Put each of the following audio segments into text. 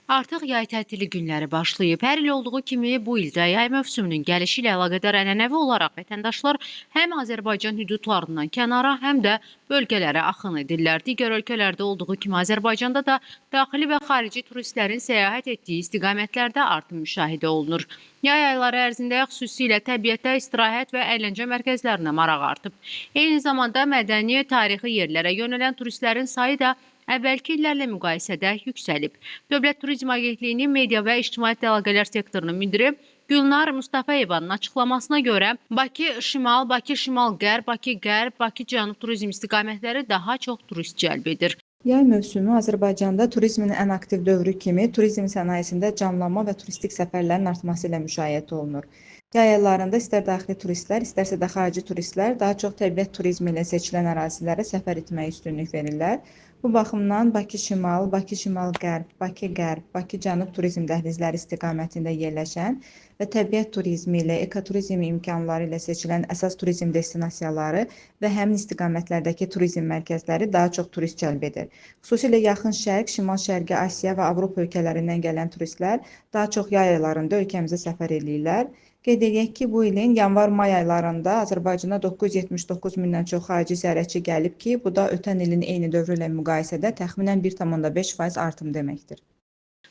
Artıq yay tətili günləri başlayıb. Hər il olduğu kimi bu il də yay mövsümünün gəlişi ilə əlaqədar ənənəvi olaraq vətəndaşlar həm Azərbaycan hüdudlarından kənara, həm də bölgələrə axın edirlər. Digər ölkələrdə olduğu kimi Azərbaycanda da daxili və xarici turistlərin səyahət etdiyi istiqamətlərdə artım müşahidə olunur. Yay ayları ərzində xüsusilə təbiətdə istirahət və əyləncə mərkəzlərinə maraq artıb. Eyni zamanda mədəni, tarixi yerlərə yönələn turistlərin sayı da əvvəlki illərlə müqayisədə yüksəlib. Dövlət Turizm Agentliyinin media və ictimaiyyətlə əlaqələr sektorunun müdiri Gülnar Mustafayevanın açıqlamasına görə Bakı şimal, Bakı şimal-qərb, Bakı qərb, Bakı cənub turizm istiqamətləri daha çox turist cəlb edir. Yay mövsümü Azərbaycanda turizmin ən aktiv dövrü kimi turizm sənayesində canlanma və turistik səfərlərin artması ilə müşayiət olunur. Yay aylarında istər daxili turistlər, istərsə də xarici turistlər daha çox təbiət turizmi ilə seçilən ərazilərə səfər etməyə üstünlük verirlər. Bu baxımdan Bakı şimal, Bakı şimal-qərb, Bakı qərb, Bakı cənub turizm dəhlizləri istiqamətində yerləşən və təbiət turizmi ilə, ekoturizm imkanları ilə seçilən əsas turizm destinasiyaları və həmin istiqamətlərdəki turizm mərkəzləri daha çox turist cəlb edir. Xüsusilə Yaxın Şərq, Şimal-Şərqi Asiya və Avropa ölkələrindən gələn turistlər daha çox yay aylarında ölkəmizə səfər eləyirlər. Qeyd edək ki, bu ilin yanvar-may aylarında Azərbaycana 979 mindən çox xarici ziyarətçi gəlib ki, bu da ötən ilin eyni dövrü ilə müqayisədə təxminən 1,5% artım deməkdir.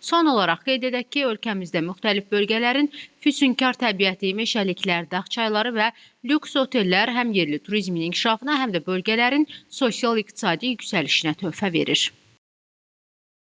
Son olaraq qeyd edək ki, ölkəmizdə müxtəlif bölgələrin füsunkar təbiəti, meşəliklər, dağ çayları və lüks otellər həm yerli turizmin inkişafına, həm də bölgələrin sosial-iqtisadi yüksəlişinə töhfə verir.